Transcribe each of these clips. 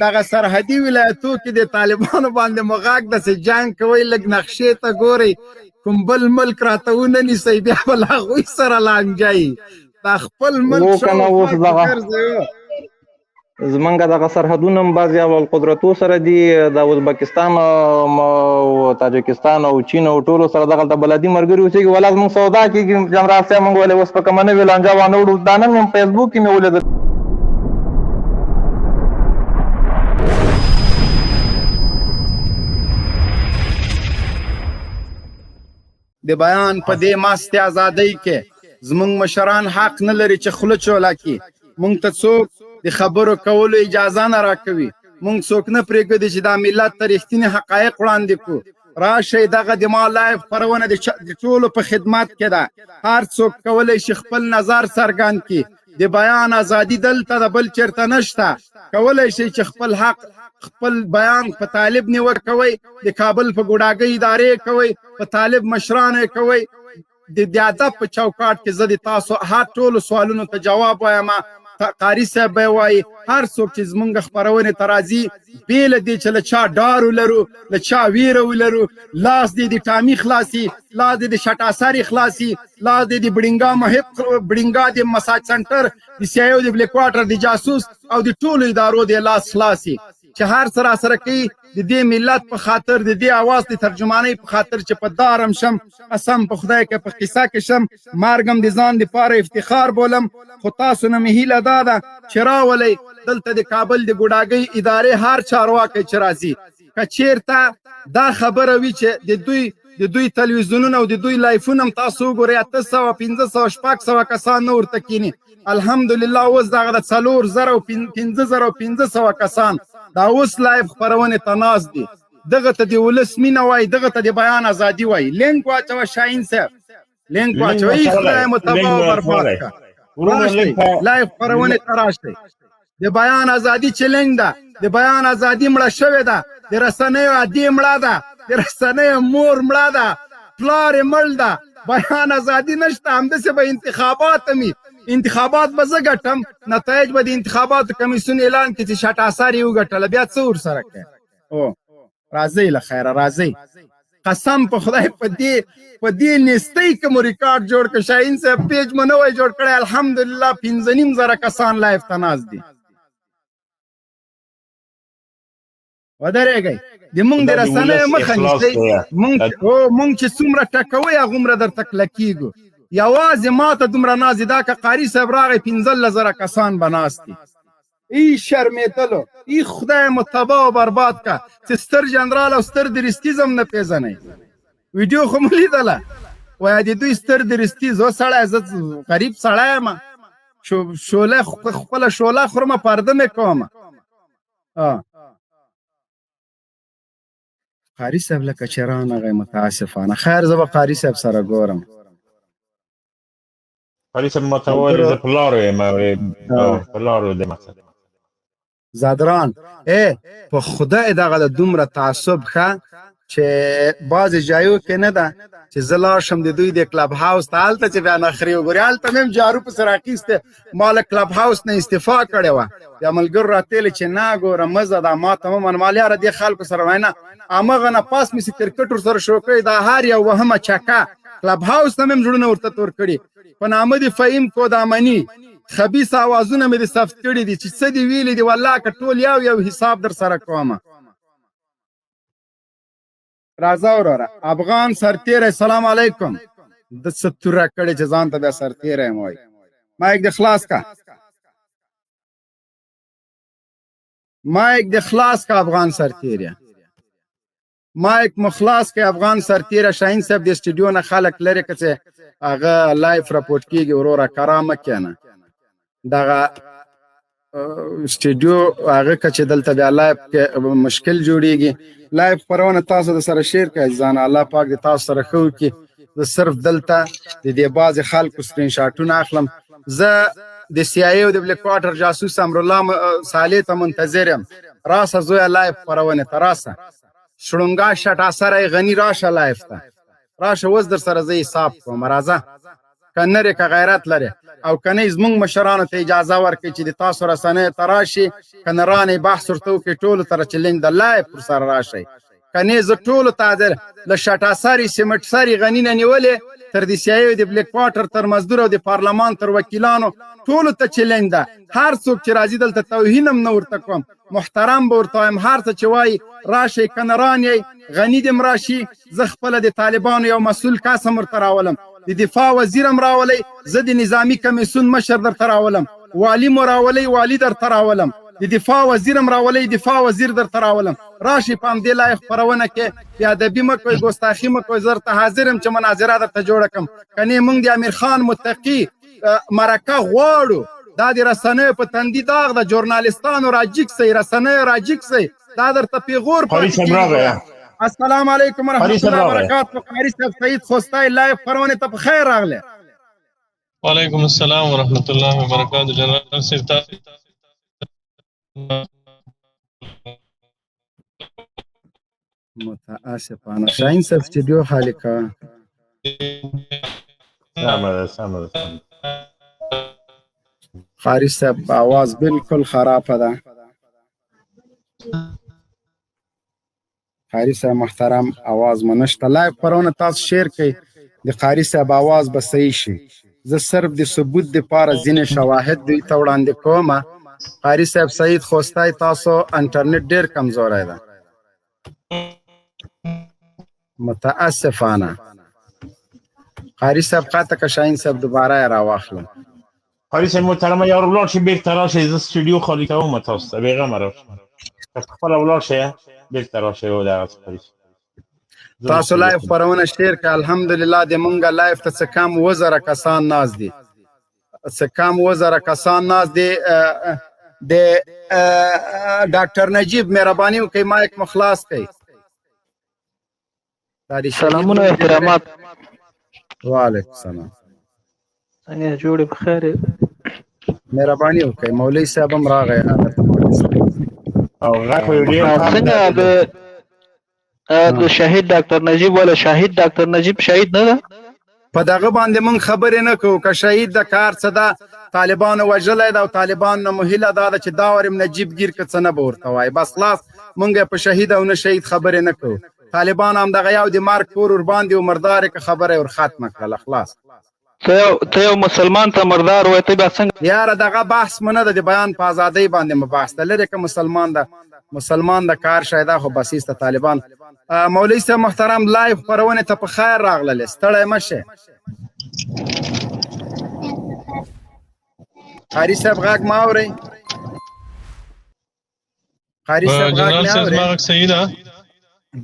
دغه سرحدي ولایتو کې د طالبانو باندې مغاک داسې جنګ کوئ، لږ نقشې ته ګورئ، کوم بل ملک راته ونه نیسئ، بیا به له هغوی سره لانجه یي. دا خپل ملک و کنه شاوخوا اوس کې دغه ګرځئ. زمونږ دغه سرحدونه هم بعضې اول قدرتو سره دي، د ازبکستان او تاجکستان او چین او ټولو سره دغلته بلدي ملګري اوسېږي. ولا زمونږ سودا کېږي جنرال صاحب، مونږ ولې اوس په کومه نوې لانجه وانه وړو؟ دا نن مې فیسبوک کې مې ولیدل. د بیان په دې مستې ازادۍ کې زمونږ مشران حق نه لري چې خوله چوله کړي. مونږ ته څوک د خبرو کولو اجازه نه راکوي. مونږ څوک نه پرېږدي چې دا ملت ته رښتیني حقایق وړاندې کړو. راشئ، دغه د ما لایف خپرونه د ټولو په خدمت کې ده. هر څوک کولی شي خپل نظر څرګند کړي. د بیان ازادي دلته ده، بل چېرته نشته. کولی شئ چې خپل حق، خپل بیان په طالب نیوکه کوئ، د کابل په ګوډاګۍ ادارې کوئ، په طالب مشرانو یې کوئ. د ادب په چوکاټ کې زه د تاسو هر ټولو سوالونو ته جواب وایم. قاري صاحب به وایي، هر څوک چې زمونږ خپرونې ته راځي بې له دې چې له چا ډار ولرو، له چا ویره ولرو، لاس دې د ټامي خلاصي، لاس دې د شټاسري خلاصي، لاس دې د بړینګا محب، بړینګا د مساج سنټر، د سي آی او د بلیک واټر د جاسوس او د ټولو ادارو دې لاس خلاصي چې هر څه را سره کوي د دې ملت په خاطر، د دې اواز د ترجمانۍ په خاطر چې په دارم شم، قسم په خدای که په قصه کې شم، مرګم د ځان دپاره افتخار بولم. خو تاسو نه مې هیله دا ده چې راولئ دلته د کابل د ګوډاګۍ ادارې هر چارواکی چې راځي، که چیرته دا خبره وي چې د دوی تلویزیونونه او د دوی لایفونه هم تاسو وګورئ، 800، 500، 600 کسان نه ورته کیني. الحمدلله اوس دغه د 4000 او 5500 کسان دا اوس لایف خپرونې ته ناست دي. دغه ته د ولس مینه وایي، دغه ته د بیان ازادي وایي. لینک واچوه شاهین صاحب، لینک واچوه. ای خدای مو تباه او برباد کړه. راشئ لایف خپرونې ته راشئ. د بیان ازادي چې لینک ده، د بیان ازادي مړه شوې ده، د رسنیو ادې مړه ده، د رسنیو مور مړه ده، پلار یې مړ ده، بیان ازادي نشته. همداسې به انتخابات هم وي، انتخابات به زه ګټم، نتایج به د انتخاباتو کمیسیون اعلان کړي چې شټاسر یې وګټله، بیا څه ورسره کوي؟ او راځئ له خیره راځئ. قسم په خدای په دې نیستۍ کې مو ریکارډ جوړ کړ. شاهین صاحب پیج مو نوی جوړ کړی، الحمدلله 5500 کسان لایف ته ناست دي. ودرېږئ، د مونږ د رسنیو مخه نیسئ. مونږ مونږ چې څومره ټکوئ هغومره درته کلکېږو. یوازې ما ته دومره ناست دي، دا که قاري صاحب راغی 15,000 کسان به ناست دي. ای شرمېدلو، ای خدای مو تباه او برباد که چې ستر جنرال او ستر درستیز هم نه پېژنئ. ویډیو خو مو لیدله، وایه د دوی ستر درستیز. و سړی، زه غریب سړی یم، شوله خپله شوله خورمه، پرده مې کومه. قاري صاحب لکه چې رانغی، متاسفانه. خیر، زه به قاري صاحب سره ګورم. قاري صاحب ما ته وویل زه په لارو یم، په لارو دی مقصد. زادران ای په خدای دغه د دومره تعصب ښه چې بعضې جایو کې نه ده چې زه لاړ شم د دوی د کلب هاوس ته، هلته چې بیا نخرې وګوري، هلته مې هم جارو پسې راخیستی. ما له کلب هاوس نه استعفا کړې وه، بیا ملګرو راته ویل چې نه ګوره مه ځه، دا ما ته مه منه. ما یاره دې خلکو سره وایي نه، همغه نه پس مې چې کرکټ ورسره شروع کړی، دا هر یو وهمه چکه کلب هاوس ته مې هم زړونه ورته تور کړي. په نامه د فهیم کودامني خبیث اوازونه مې د ثبت کړي دي چې څه دې ویلي دي، والله که ټول یو یو حساب در سره کوم. راځه وروره. افغان سرتیری سلام علیکم. د څه توره کړې چې ځان ته بیا سرتیری یم وایي. مایک دې خلاص کا، مایک دې خلاص کا افغان سرتیری، مایک مو خلاص کړئ افغان سرتیری. شاهین صاحب د سټډیو نه خلک لرې که چې هغه لایف رپورټ کېږي. وروره کرا مه کښېنه، دغه سټډیو هغه که چې دلته بیا لایف کې مشکل جوړیږي. لایف خپرونه تاسو د سره شیر کړئ ځان، الله پاک دې تاسو سره ښه وکړي. زه صرف دلته د دې بعضې خلکو سکرین شاټونه اخلم. زه د سي آی او د بلیک واټر جاسوس امرالله صالح ته منتظر یم. راسه زویه لایف خپرونې ته راسه، شړونګا شټاسری غني راشه لایف ته راشه، اوس در سره زه حساب کوم. راځه که نرې که غیرت لرې. او کنه زمونږ مشرانو ته اجازه ورکړئ چې د تاسو رسنیو ته راشي، که نه رانې بحث ورته وکړي، ټولو ته چلنج د live پر سره راشئ. کنه زه ټولو ته حاضر، له شټاسري سیمټسري غني نه نیولې تر د سي آی د بلیک واټر تر مزدور او د پارلمان تر وکیلانو ټولو ته چلنج ده. هر څوک چې راځي دلته توهین هم نه ورته کوم، محترم به ورته وایم، هر څه چې وایي راشئ، که نه رانیئ غني دې هم راشي، زه خپله د طالبانو یو مسؤل کس هم ورته راولم، د دفاع وزیر هم راولئ، زه د نظامي کمیسیون مشر درته راولم، والي مو راولئ، والي درته راولم، د دفاع وزیر هم راولئ، دفاع وزیر درته راولم. راشئ په همدې live خپرونه کې بې ادبي مه کوئ، ګستاخي مه کوئ، زه درته حاضر یم چې مناظره درته جوړه کړم. کنې موږ د امیر خان متقي مرکه غواړو، دا د رسنیو په تندي داغ ده، ژورنالیستانو راجیګ سئ، رسنیو راجیګ سئ، دا درته پیغور قاري پاتې صاحب کېږي. راغی. السلام علیکم ورحمت قاري صاحب الله راغی. وبرکاته. قاري صاحب سعید خوستی live خپرونې ته په خیر راغلی. وعلیکم السلام ورحمت الله وبرکاته. جنرال صاحب تاسو متاسفانه شاهین صاحب سټډیو خالی کوه. سمه ده، سمه ده، سمه ده. قاري صاحب آواز بالکل خرابه ده. قاري صاحب محترم آواز مو نشته. live خپرونه تاسو share کړئ، د قاري صاحب آواز به صحیح شي. زه صرف د ثبوت دپاره ځینې شواهد دوی ته وړاندې کوم. قاري صاحب سعید خوستی تاسو انټرنیټ ډیر کمزوری ده متاسفانه. قاري صاحب قاطع که شاهین صاحب دوباره یې راواخلم. قاري صاحب محترم یار ولاړ شي بیرته راشئ، زه سټوډیو خالي کوم تاسو ته، بېغمه راشئ، که خپله ولاړ شئ بیرته راشئ. او دغه څه قاري صاحب تاسو live خپرونه share کړئ. الحمدلله د مونږ live ته څه کم 7000 کسان ناست دي، څه کم 7000 کسان ناست دي. د ډاکټر نجیب مهرباني وکړئ mic مو خلاص کړئ. سلامونه او احترامات. وعلیکم السلام. څنګه جوړې؟ په خیر؟ مهرباني وکړئ. مولوي صاحب هم راغی. او غږ خو یې ډېر خام څنګه دی. د شهید ډاکټر نجیب ولا شهید ډاکټر نجیب شهید نه ده؟ په دغه باندې مونږ خبرې نه کوو. که شهید د کار څه ده، طالبانو وژلی ده او طالبان نه مو هیله دا ده چې دا ورم نجیب ګیر که څه نه به ورته وایي. بس خلاص، مونږ په شهید او نه شهید خبرې نه کوو. طالبان هم دغه یو د مرګ کور ور باندې و مردارې که خبره یې ور ختمه کړله، خلاص. ته یو مسلمان ته مردار وای، ته بیا څنګه؟ یاره دغه بحث مو نه ده، د بیان په ازادۍ باندې مو بحث ده. لرې که مسلمان ده، مسلمان د کار شایده خو بسیسته طالبان. مولوي صاحب محترم live خپرونې ته په خیر راغللې، ستړی مه شې. قاري صاحب غږ ما اورئ؟ قاري صاحب غږ جنرال مې صاحب اورئ؟ زما غږ صحیح ده؟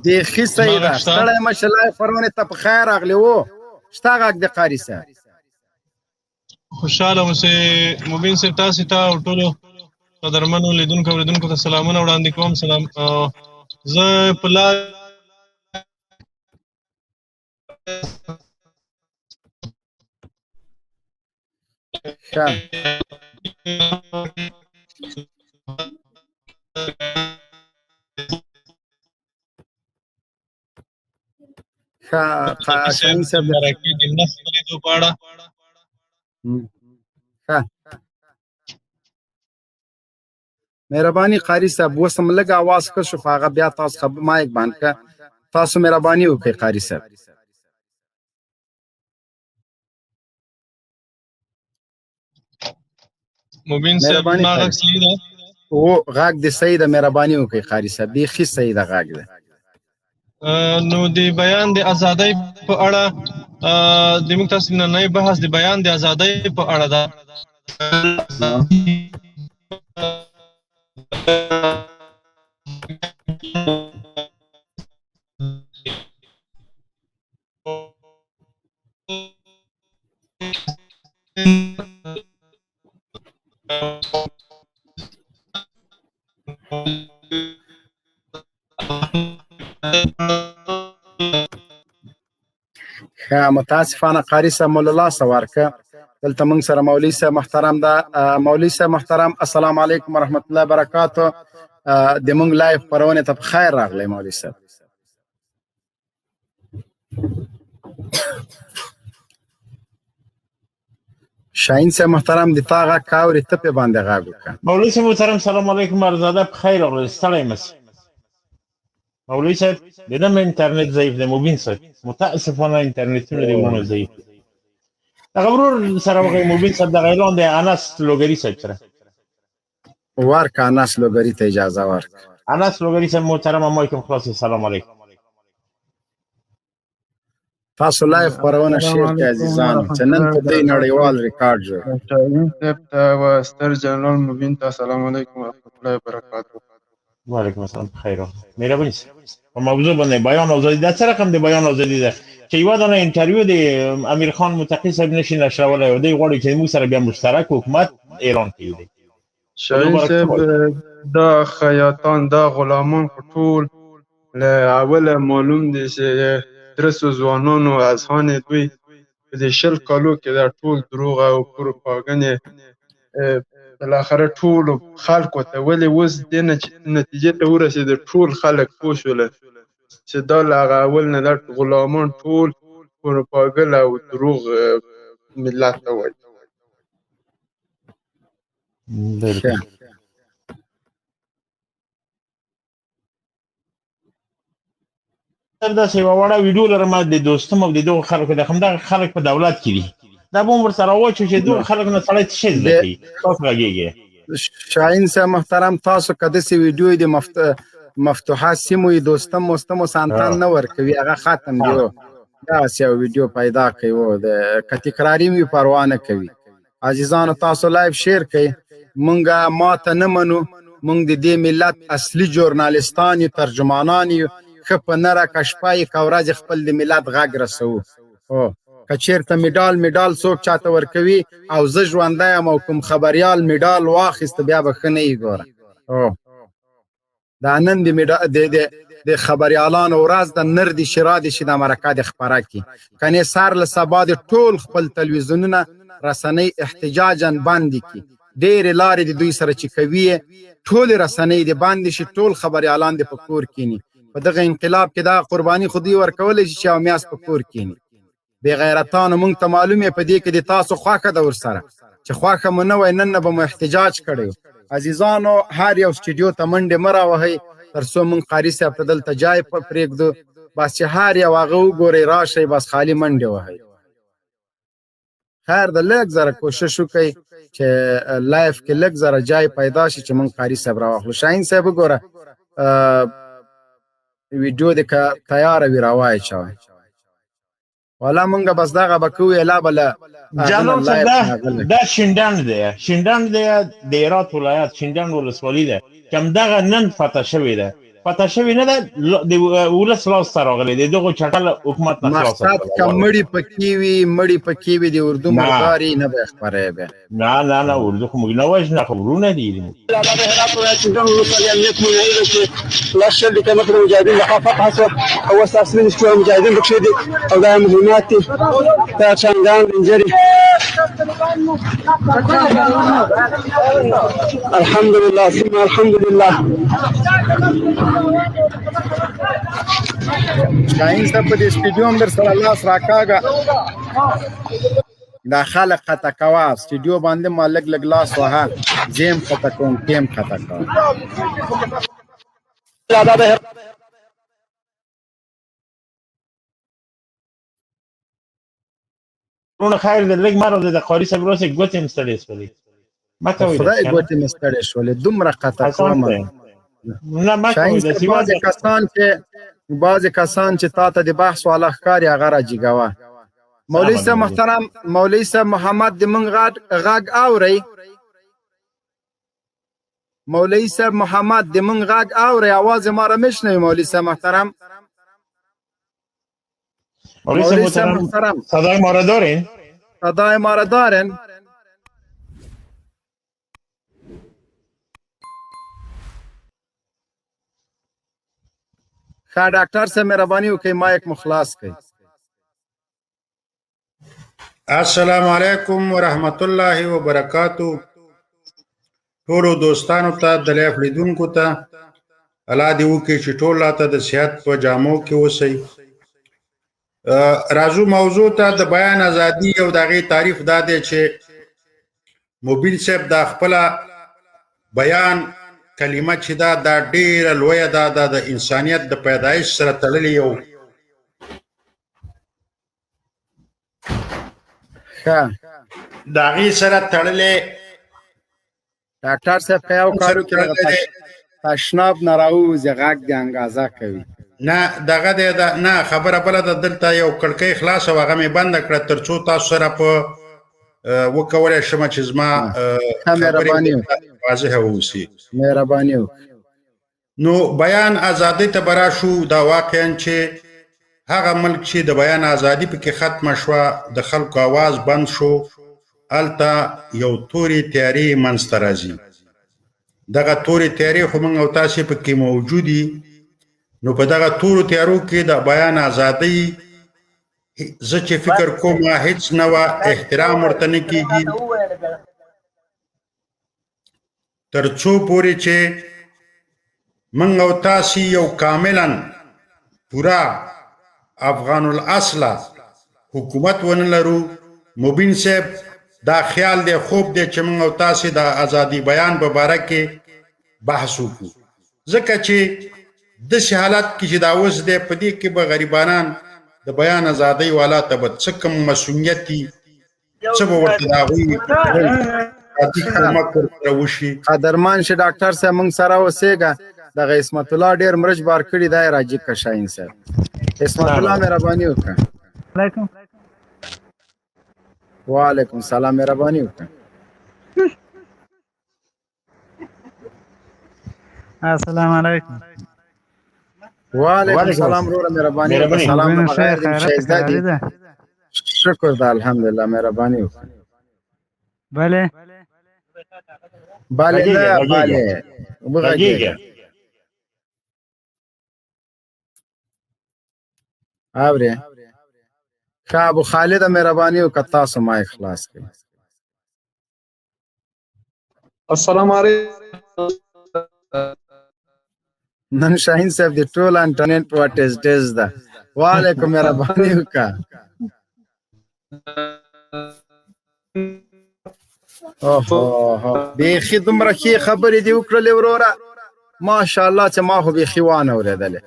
بیخي صحیح زما ده. غږ شته؟ ستړی مه شې، live خپرونې ته په خیر راغلې وو. شته غږ د قاري صاحب؟ خوشحاله اوسئ مبین صاحب، تاسې ته او ټولو قدرمنو لیدونکو اورېدونکو ته سلامونه وړاندې کوم. سلام. زه په لار ښه. ښه، شاهین صاحب د مرکې د نه خپرېدو په اړه. ښه، مهرباني قاري صاحب. اوس هم لږ اواز ښه شو، خو هغه بیا تاسو mic بند کړه. تاسو مهرباني وکړئ قاري صاحب. مبین صاحب مهرباني ما قاري. غږ صحیح ده؟ او غږ دې صحیح ده، مهرباني وکړئ قاري صاحب، بیخي صحیح ده غږ ده. نو د بیان د ازادۍ په اړه، د موږ تاسو نننی بحث د بیان د ازادۍ په اړه ده. ښه، متاسفانه قاري صاحب مو له لاسه ورکړه. دلته موږ سره مولوي صاحب محترم ده. مولوي صاحب محترم السلام علیکم ورحمت الله وبرکاته. د موږ live خپرونې ته په خیر راغلی مولوي صاحب. شاهین صاحب محترم، د تا غږ که اورې، ته پې باندې غږ وکړه. مولوي صاحب محترم، سلام علیکم، عرض ادب، خیر راغلی، ستړی مه سې. مولوي صاحب، د ده انټرنیټ ضعیف دی. مبین صاحب، متاسفانه انټرنیټونه د ورونو ضعیف دي. دغه ورور سره وغږ مبین صاحب، دغه اعلان دی انس لوګري صاحب سره. ورکه، انس لوګري ته اجازه ورکه. انس لوګري صاحب محترم، مایکم خلاص، سلام علیکم. تاسو live خپرونه السلام share کړئ علیکم عزیزانو، ورحمت چې نن الله په دې نړیوال وبرکاته. ریکارډ جوړ. شاهین صاحب ته و ستر جنرال مبین ته السلام علیکم ورحمت الله وبرکاته. وعلیکم السلام، خیر راغلی، مهرباني صاحب. په موضوع باندې بیان ازادي، دا څه رقم د بیان ازادي ده چې یوه دانه interview د امیر خان متقي صاحب نشي نشرولی او دی غواړي چې موږ سره بیا مشترک حکومت اعلان کړي دی؟ په شاهین دوباره څه صاحب، وایي؟ دا خیاطان، دا غلامان خو ټول له اوله معلوم دي چې درسو ځوانانو اذهان دوی په دې 20 کالو کې دا ټول دروغ او پروپاګنې بالاخره ټولو خلکو ته، ولې اوس دې نتیجې ته ورسېده، ټول خلک پوه شول چې دا له هغه اول نه دا غلامان ټول پروپاګل او دروغ ملت ته وایي. بالکل. ښه. تر داسې یوه وړه ویډیو لرم د دوستم او د دغو خلکو، د همدغه خلک په دولت کې دي، دا به هم ورسره واچو چې دغو خلکو نه سړی څه شی زده د کوي. تاسو غږېږئ. شاهین صاحب محترم، تاسو که داسې ویډیو د مفتوحه سیمو یې دوستم مستم سانتان نه ورکوي، هغه ختم دی. داسې یو ویډیو پیدا کوي و د که تکراري وي پروا نه کوي. عزیزانو، تاسو live share کړئ. مونږه ماته نه منو، مونږ د دې ملت اصلي ژورنالستان یو، ترجمانان یو. ښه په نره که شپه یې که ورځ خپل د ملت غږ رسوو. هو، که چیرته مډال مډال څوک چاته ورکوي او زه ژوندی یم او کوم خبریال مډال واخیست، بیا به ښه نه یي. ګوره، هو، دا نن د د د د خبریالانو ورځ ده. نر دي شي، را دي شي، دا مرکه د خپره کړي، کنې سر له سبا د ټول خپل تلویزیونونه رسنۍ احتجاجا بندې کړي. ډېرې لارې د دوی سره چې کوي یې، ټولې رسنۍ دې بندې شي، ټول خبریالان دې په کور کیني. په دغه انقلاب کې دا قرباني خو دوی ورکولی شي چې یو میاشت په کور کیني. بې غیرتانو، مونږ ته معلوم یې په دې کې د تاسو خوښه ده ورسره، چې خوښه مو نه وای نن نه به مو احتجاج کړی و. عزیزانو، هر یو سټډیو ته منډې مه راوهئ تر څو مونږ قاري صاحب ته دلته جای پرېږدو. بس چې هر یو هغه وګورئ راشئ، بس خالي منډې وهئ. خیر د لږ زره کوشش وکړئ چې live کې لږ زره جای پیدا شي چې مونږ قاري صاحب راواخلو. شاهین صاحب وګوره، ویډیو دې که تیاره وي راواچوه. والا مونږ بس دغه به کوو، الا به له هغه نه جنرال صاحب، live دا راغلی. دا شینډنډ دی، شینډنډ دی، د هرات ولایت شینډنډ ولسوالي ده چې همدغه نن فتح شوې ده. فتح شوې نه ده، د ولس لاس ته راغلې، د دغو چټل حکومت نه خلاصه مقصد کړه. که مړي پکې وي، مړي پکې وي، د اردو نه. مرداري نه به یې خپروي بیا. نه نه نه، اردو خو موږ نه وژنه، خو وروڼه دي زموږ. دا د هرات ولایت شینډنډ ولسوالي امنیت مونږ ده چې لس 20 دقیقې مخکې د مجاهدینو لخوا فتح شوه او اوس تاسو وینئ چې ټول مجاهدین پکښې دي او دا مهمات دي، دا چنګان، رنجرې. الحمد لله ثم الحمد لله. شاهین صاحب، په دې سټډیو هم در سره لاس راکاږه، دا خلک قطع کوه. سټډیو باندې ما لږ لږ لاس وهه، زه هم قطع کوم، ته هم قطع کوه. دا د وروڼه خیر دی، لږ مه راځئ، د قاري صاحب راسئ، ګوتې هم ستړې شولې، مه کوئ خدای داسې که نه. ګوتې مې ستړې شولې، دومره قطع حسن کوم. دی، نه مه شاهین کوئ صاحب، داسې. بعضې کسان چې بعضې کسان چې تا ته د بحث والا ښکاري، هغه راجیګوه. مولوي صاحب محترم، مولوي صاحب محمد، د مونږ غږ اورئ؟ مولوي صاحب محمد، د مونږ غږ اورئ؟ اواز یې ما را مشنوي مولوي صاحب محترم؟ مولوی صاحب مولوي صاحب محترم، محترم، صدای ما را دارین؟ صدای ما را دارن؟ ښه، ډاکټر صاحب، مهرباني وکړئ، مایک مو خلاص کړئ. السلام علیکم ورحمت الله وبرکاتو. ټولو دوستانو ته، د live لیدونکو ته، الله دې وکړي چې ټول راته د صحت په جامو کې اوسئ. راځو موضوع ته. د بیان ازادي او د هغې تعریف دا دی چې مبین صاحب دا خپل بیان کلمه چې دا دا ډیره لویه ده، دا د انسانیت د پیدایش سره تړلې یو ښه د هغې سره تړلې. ډاکټر صاحب که یو کارو کې دغه تشناب نه راووځي غږ دې انګازه کوي. نه دغه دی دا نه خبره بله ده، دلته یو کړکۍ خلاصه وه، هغه مې بنده کړه تر څو تاسو سره په وکولی شم چې زما خبرې واضحه واوسي. مهرباني وکړه. نو بیان ازادۍ ته به راشو. دا واقعا چې هغه ملک چې د بیان ازادي پکې ختمه شوه، د خلکو اواز بند شو، هلته یو تورې تیارې منځته راځي. دغه تورې تیارې خو موږ او تاسې پکې موجودي، نو په دغه تورو تیارو کې د بیان ازادۍ زه چې فکر کوم هیڅ نه وه احترام ورته نه کیږي، تر څو پورې چې موږ او تاسې یو کاملا پورا افغان الاصله حکومت ونه لرو. مبین صاحب دا خیال دی، خوب دی چې موږ او تاسې د ازادي بیان په باره کې بحث وکړو، ځکه چې داسې حالت کې چې دا اوس دی په دې کې به غریبانان د بیان ازادۍ والا ته به څه کوم مسؤلیت وي، څه به ورته د هغوی عادي کومک ورسره وشي. قدرمن شي ډاکټر صاحب، موږ سره اوسېږه. دغه عصمت الله ډېر مرچ بار کړي دی، راجیب که شاهین صاحب. عصمت الله مهرباني وکړه. علیکم. وعلیکم سلام، مهرباني وکړه. السلام علیکم. وعلیکم سلام وروره، مهرباني وکړه. سلام نه بغیر دې شهزاده دي. شکر ده الحمدلله، مهرباني وکړه. بله بله نه بله وغږېږه. اورې ښه ابو خالد مهرباني وکړه، تاسو مایک خلاص کړئ. السلام علیکم. نن شاهین صاحب د ټول انټرنیټ په ټیز ټیز ده. وعلیکم، مهرباني وکړه. اوه بیخي دومره ښې خبرې دې وکړلې وروره، ماشاءالله چې ما خو بیخي وانه اورېدلې.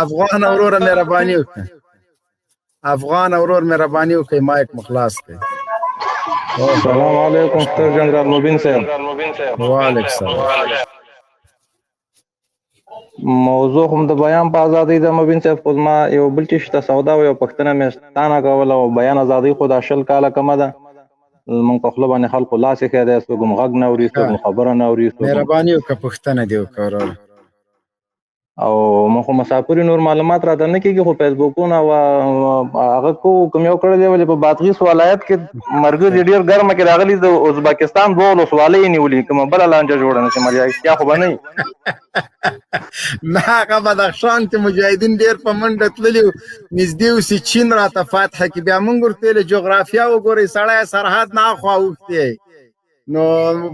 افغان وروره مهرباني وکړه، افغان ورور مهرباني وکړئ، مایک مو خلاص کړئ. السلام علیکم ستر جنرال مبین صاحب. وعلیکم السلام. موضوع هم د بیان په ازادۍ ده مبین صاحب، خو زما یو بل چې شته سودا او یو پوښتنه مې ستانه کوله. او بیان ازادۍ خو دا 20 کاله کمه ده، زمونږ په خوله باندې خلکو لاس ایښی دی، څوک هم غږ نه اوري، څوک هم خبره نه اوري. مهرباني وکړه، پوښتنه دې وکړه وروره. او موږ خو مسافر نور معلومات راته نه کېږي، خو فیسبوکونه او هغه کوم یو کړی دی. ولې په بادغیس ولایت کې مرګري ډېر ګرمه کې راغلي، د ازبکستان دوه ولسوالۍ یې نیولي، کومه بله لانجه جوړه نه شي، مګر رښتیا خو به نه وي. نه هغه بدخشان کې مجاهدین ډېر په منډه تللي وو، نږدې اوسي چین راته فتح کړي. بیا موږ ورته ویل جغرافیا وګورئ سړی سرحد نه اخوا اوښتی، نو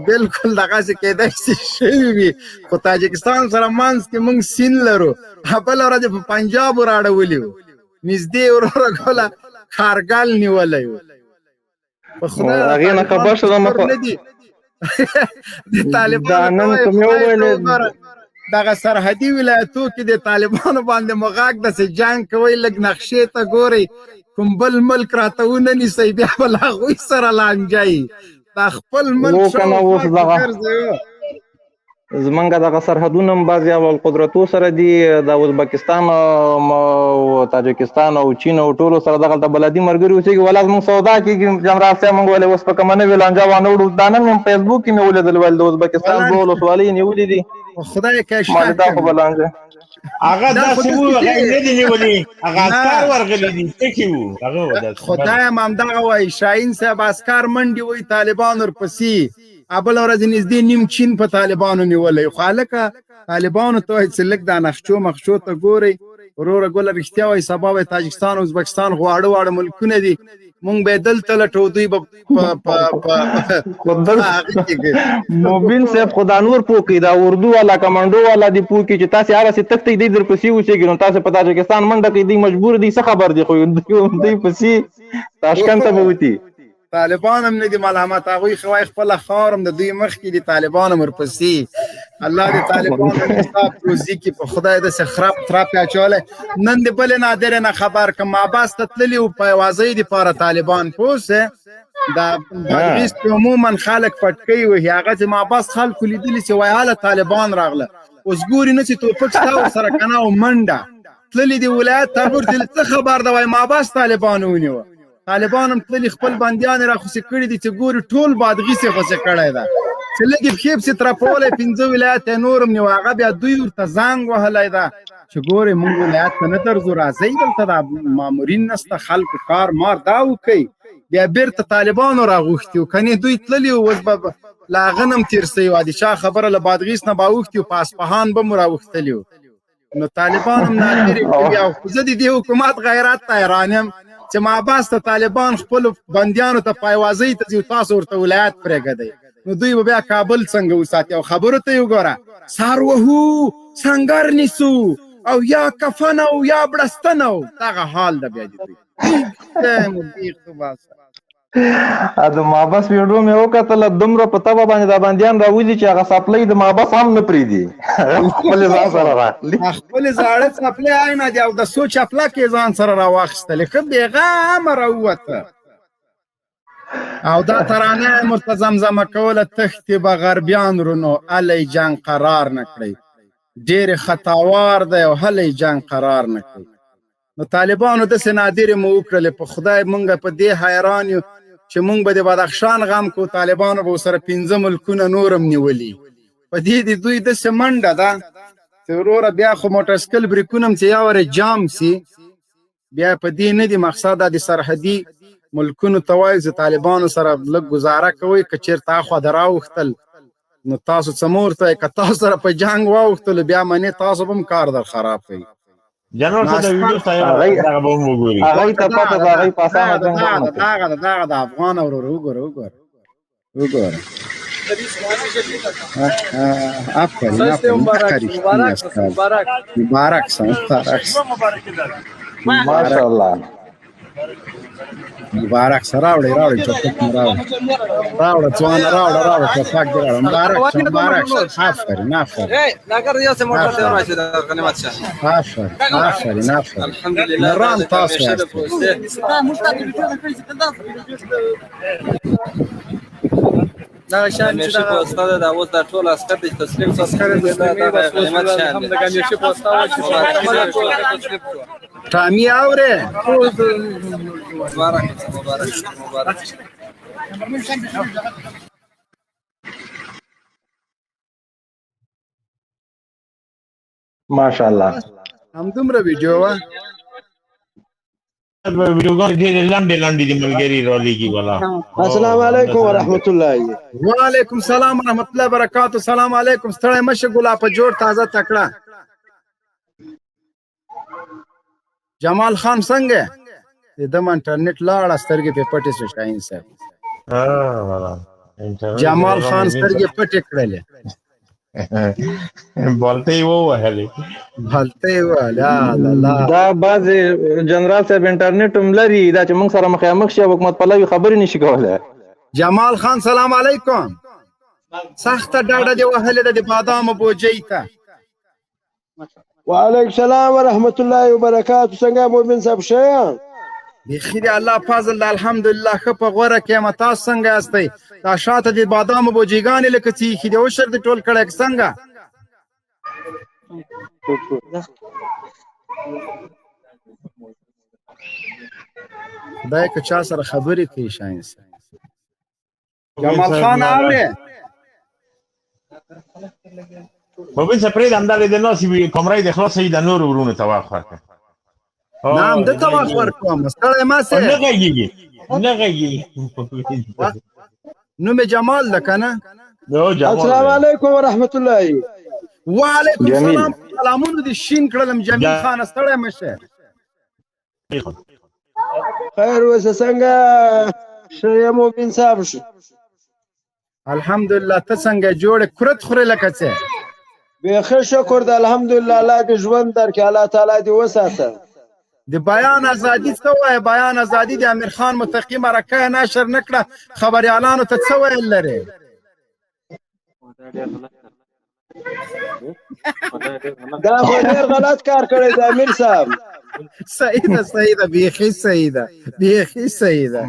بالکل دغسې کېدای شي شوي وي. خو تاجکستان سره منځ کې موږ سین لرو، بله ورځ یې په پنجاب وراړولي وو، نږدې وروره ګله کارګل نیولی و. په خدای هغې نه خبر شوم نه دي د طالبانو دغه سرحدي ولایتو کې د طالبانو باندې مو غږ داسې جنګ کوئ، لږ نقشې ته ګورئ، کوم بل ملک راته ونه نیسئ، بیا به له هغوی سره لانجه یي. دا خپل ملک شاوخوا کې ګرځئ. زمونږ دغه سرحدونه هم بعضې القدرتو سره دي، د ازبکستان او تاجکستان او چین او ټولو سره دغلته بلدي ملګري اوسېږي. ولا زمونږ سودا کېږي جنرال صاحب، مونږ ولې اوس په کومه نوې لانجه وانه وړو. دا نن مې فیسبوک کې مې ولیدل، ویل د ازبکستان دوه ولسوالۍ یې نیولې دي. خدای که مالې دا خو به لانجه هغه داسې وو، هغه نه دي نیولي، هغه عسکر ورغلي دي، ټکي وو هغه. خدای هم همدغه وایي شاهین صاحب، عسکر منډې وایي طالبان ورپسې، بله ورځ نږدې نیم چین په طالبانو نیولی. خو هلکه طالبانو ته وایي چې لږ دا نخچو مخچو ته ګورئ وروره ګله، رښتیا وایي سبا به تاجکستان او ازبکستان خو واړه واړه ملکونه دي، مونږ به دلته لټو، دوی به مبین صاحب خدا نور پوه کړي، دا اردو والا کمانډو والا دي پوه کړي چې تاسې هغسې تښتئ، دوی درپسې اوسېږي، نو تاسې په تاجکستان منډه کوئ، دوی مجبور دي، څه خبر دي، خو دوی پسې تاشکند ته به وتي. طالبان هم نه دي ملامت، هغوی خو وایي خپله خاوره هم د دوی مخکې دي، طالبان هم ورپسې. الله دې طالبانو حساب روزي کړي، په خدای داسې خراب ترپ یې اچولی. نن د بلې نادرې نه خبر کړم، عباس ته تللي وو پیوازۍ دپاره طالبان، پوه شوې؟ دا بادغیس کې عموما خلک پټکۍ وهي، هغه چې مابس خلکو لیدلي چې وایي هله طالبان راغله، اوس ګوري نه چې توپک شته ورسره که نه، او منډه تللي دي ولایت ته، ورته څه خبر ده، وایي مابس طالبانو ونیوه. طالبان هم تللي خپل بندیان یې راخوشې کړي دي، چې ګوري ټول بادغیس یې خوشې کړی ده، چې لږې پښې پسې ترپولی 5 ولایت یې نور هم نیوه. هغه بیا دوی ورته زنګ وهلی ده چې ګورئ موږ ولایت ته نه درځو، راځئ دلته دا مامورین نشته، خلکو کار مار دا وکئ. بیا بیرته طالبانو راغوښتي وو، کنې دوی تللي وو، اوس به له هغه نه هم تېر سوي وو، د چا خبره له بادغیس نه به اوښتي وو، په اصفهان به مو راوښتلي وو. نو طالبان هم نادرې کوي. او خو زه د دې حکومت غیرت ته حیران یم چې مابس ته طالبان خپلو بندیانو ته پایوازۍ ته ځي، تاسو ورته ولایت پرېږدئ، نو دوی به بیا کابل څنګه وساتي؟ او خبرو ته یې وګوره، سر وهو، سنګر نیسو، او یا کفن او یا بړستن، او دغه حال ده بیا د دوی. د مابس ویډیو مې وکتله، دومره په تبه باندې دا بندیان راوځي چې هغه څپلۍ د مابس هم نه پرېږدي، خپل ځان سره راخلي، خپل زاړه څپلۍ عینه دي، او د څو چپلکې ځان سره راواخیستلې، ښه بېغمه راووته. او دا ترانه یې ورته زمزمه کوله، تښتې به غربیان ورونو، هلی جنګ قرار نه کړئ، ډېر خطاوار دی او هلی جنګ قرار نه کړئ. نو طالبانو داسې نادرې مو وکړلې، په خدای مونږ په دې حیران یو چې مونږ به د بدخشان غم کو، طالبانو به ورسره 5 ملکونه نور هم نیولي. په دې د دوی داسې منډه ده چې وروره بیا خو موټرسایکل بریکونه هم چې یو وارې جام سي بیا په دې نه دي. مقصد دا د سرحدي ملکونو ته وایو چې طالبانو سره لږ ګزاره کوئ، که چېرته اخوا د راوښتل نو تاسو څه مه ورته وایئ، که تاسو سره په جنګ واوښتلو بیا منې تاسو به هم کار در خراب کوي. جنرال صاحب ویډیو ته دغه به هم وګوري، هغه ته پته ده، هغه په اسانه جنګ نه کوي. دغه د افغان ورور وګوره وګوره وګوره. آفرین آفرین، مبارک مبارک مبارک، ماشاءالله مبارک سره راوړی راوړی ټوپک مو راوړی راوړه ځوانه راوړه راوړه ټوپک دې راوړه. مبارک شه مبارک شه، آفرین آفرین، آفرین آفرین آفرین، نران تاسو یاست. دا شان چې دا پوسټه ده، دا اوس دا ټول عسکر دي تسلیم شو، عسکر دا غنیمت شان دي، د ګنیشي پوسټه و چې تسلیم شو. ټامي اورې، مبارک مبارک مبارک. ماشاءالله همدومره ویډیو وه. ویډیوګانې ډېرې لنډې لنډې دي، ملګري رالیږي ولا. السلام علیکم ورحمت الله. وعلیکم سلام ورحمت الله وبرکاتو. سلام علیکم، ستړی مه شه ګلاب په جوړ تازه تکړه. جمال خان څنګه د دم انټرنیټ لاړه، سترګې پې پټې شوې. شاهین صاحب جمال خان سترګې پټې کړلې، بالتې ووهلې، بالتې ووهلې. دا بعضې جنرال صاحب انټرنیټ هم لري، دا چې موږ سره مخامخ شي حکومت پلوي خبرې نشي کولی. جمال خان سلام علیکم، سخته ډاډه دې وهلې ده د بادامو بوجۍ ته. وعلیکم سلام ورحمت الله وبرکاتو. څنګه مؤمن صاحب ښه یم؟ بیخي د الله فضل ده الحمدلله، ښه په غوره کې یم. تاسو څنګه یاستئ؟ دا شاته د بادامو بوجیګانې لکه چې ایښي دي، عشر دې ټول کړی که څنګه؟ خدای که چا سره خبرې کوي. شاهین صاحب جمال خان اورې؟ مبین صاحب پرېږده، همدا د ناسې کمرې دې خلاصه وي، د نورو وروڼو ته وخت ورکړه. نعم ده ته وخت ورکوم، ستړی مه سې. نه غږېږي نه غږېږي. نوم یې جمال ده که نه؟ السلام علیکم ورحمت الله. وعلیکم سلام، سلامونه دې شین کړلم جمیل خانه، ستړی مه شې. خیر اوسه، څنګه ښه یې مؤمن صاحب؟ الحمدلله، ته څنګه جوړ؟ کرت خورې لکه څه؟ بېخي شکر ده الحمدلله، الله دې ژوند درکړي، الله تعالی دې وساته. د بیان ازادي څه وایي؟ بیان ازادي د امیر خان متقي مرکه یې نشر نه کړه، خبریالانو ته څه ویل لري؟ دا خو ډېر غلط کار کړی دی امیر صاحب. صحیح ده، صحیح ده، بیخي صحیح ده، بیخي صحیح ده.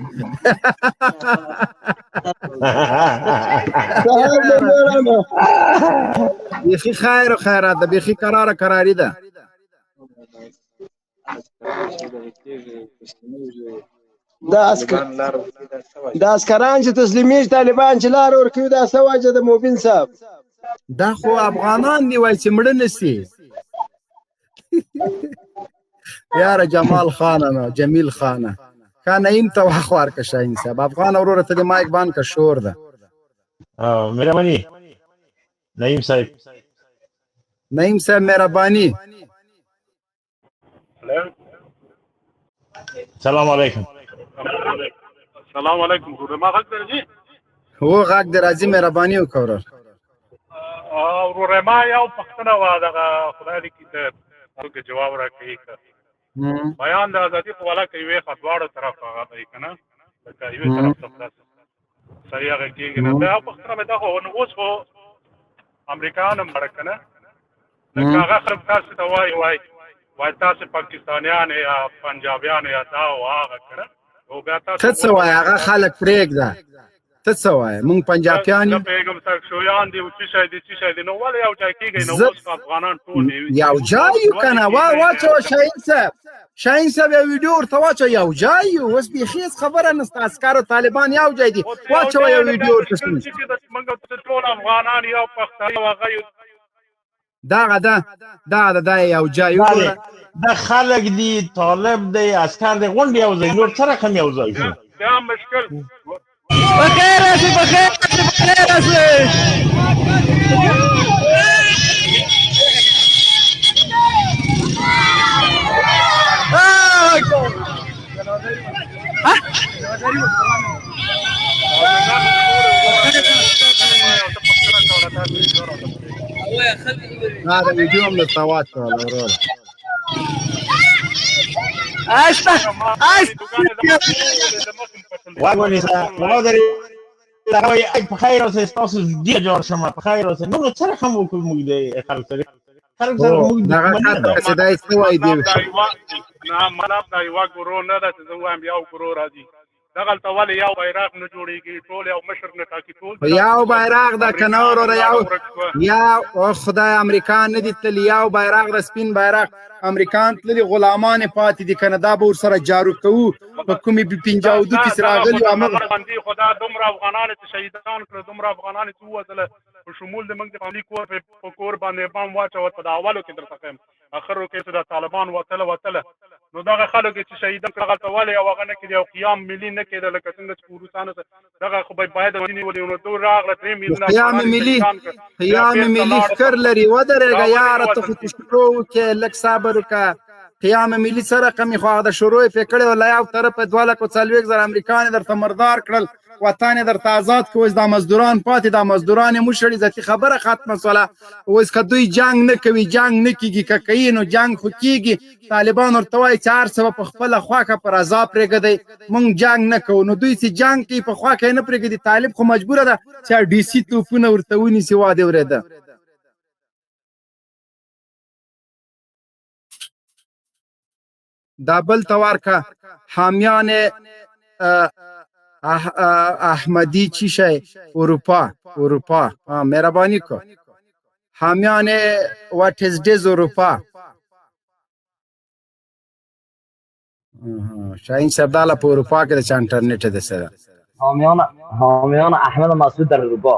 بیخي خیر او خیرات ده، بیخي قراره قراري ده. دا عسکران چې تسلیمیږي، طالبان چې لار ورکوي، دا څه وجه ده مبین صاحب؟ دا خو افغانان دی، وای چې مړه نسی. یاره جمال خانه، نو جمیل خانه خان نعیم ته واخ ورکه. شاهین صاحب افغان وروره، ته د مایک بان که شور ده. مهرباني نعیم صاحب. نعیم صاحب مهرباني. سلام علیکم. سلام علیکم ورور، ما غږ درځي؟ هو، غږ دې راځي، مهرباني وکړه ورور. ورور ما یو پوښتنه وه، دغه خدای دې کړي ته جواب راکړي. که بیان د ازادي خو ولا که یوې خوا دواړو طرف هغه دی که نه، لکه یوې طرف ته خو داسې صحیح هغه کېږي نه. دا پوښتنه مې دا خو نو اوس خو امریکایان هم مړه که نه، لکه هغه خلک تاسو ته وایي وایي وایي تاسو پاکستانیان یا پنجابیان یا دا او هغه که نه، او بیا تاسو ته څه وایې؟ هغه خلک پرېږده، ته څه وایې؟ مونږ پنجابیان یو؟ نه پوهېږم، شویان دي او څه شی دي، څه شی دي، نو ولې یو ځای کېږئ؟ نو اوس افغانان ټول یو ځای یو که نه؟ واچوه شاهین صاحب، شاهین صاحب یو ویډیو ورته واچوه. یو ځای یو اوس، بیخي هېڅ خبره نشته، عسکر او طالبان یو ځای دي. واچوه یو ویډیو ورته. موږ ټول افغانان یو پښتانه یو هغه یو. دغه ده، دغه ده، دا یو ځای. وګوره، دا خلک دي، طالب دی، عسکر دی، غونډې یو ځای، نور څه رقم یو ځای شو؟ دا مشکل. بخیر راشي، بخیر راشي، بخیر راشي. دا د ویډیو هم درته واچوله وروره. اشته اشته. ونیسه، ودرې، هغه وایي په خیر اوسئ، ستاسو ډېر جوړ شم، په خیر اوسئ. نو څه رقم وکړو موږ د خلک سره، خلک سره موږ دغه کار چې دا یې څه وایي دی؟ نه، مطلب دا یوه ګروه نه ده چې زه وایم یو ګروه راځي. دغلته ولې یو بیرغ نه جوړیږي؟ ټول یو مشر نه ټاکي ټول؟ یو بیرغ ده که نه وروره؟ یو یا او خدای، امریکا نه دي تللي، یو بیرغ ده، سپین بیرغ. امریکان تللي، غلامان یې پاتې دي که نه؟ دا به ورسره جارو کوو په کومې بي پنجاودو کې چې راغلي وو همغه باندې. خدا، دومره افغانان چې شهیدان کړل، دومره افغانان چې ووتل، په شمول د موږ د فامیلي کور په کور باندې بم واچول، په دا اولو کې درته ښیم، اخرو کې چې د طالبان وتله وتله، نو دغه خلک چې شهیدان کړل، هغه ولې یو هغه نه کېده، یو قیام ملي نه کېده، لکه څنګه چې روسانو دغه خو باید ونیولې، نو دوی راغله 3 میلیونه قیام ملي، قیام ملي ښکر لري. ودرېږه یاره، ته خو چې شروع وکړې، لږ صبر وکړه. قیام ملي څه رقم خو هغه د شروع یې پرې کړې وه. یو طرف 2,40,000 امریکان یې درته مردار کړل، وطن یې درته آزاد کړ، اوس دا مزدوران پاتې، دا مزدوران یې وشړي، ذاتي خبره ختمه سوله. اوس که دوی جنګ نه کوي، جنګ نه کیږي، که کوي نو جنګ خو کیږي. طالبان ورته وایي چې هر څه به په خپله خوښه په رضا پرېږدئ، مونږ جنګ نه کوو. نو دوی چې جنګ کوي، په خوښه یې نه پرېږدي. طالب خو مجبوره ده چې ډي سي توپونه ورته ونیسي. وا دې ورېده. دا بل ته ورکه. حامیان احمدی چی شی اروپا، اروپا، مهربانی کو. حامیان what is this اروپا. شاهین صاحب داله په اروپا کې د چا انټرنیټ ده سره. حامیان احمد مسعود در اروپا.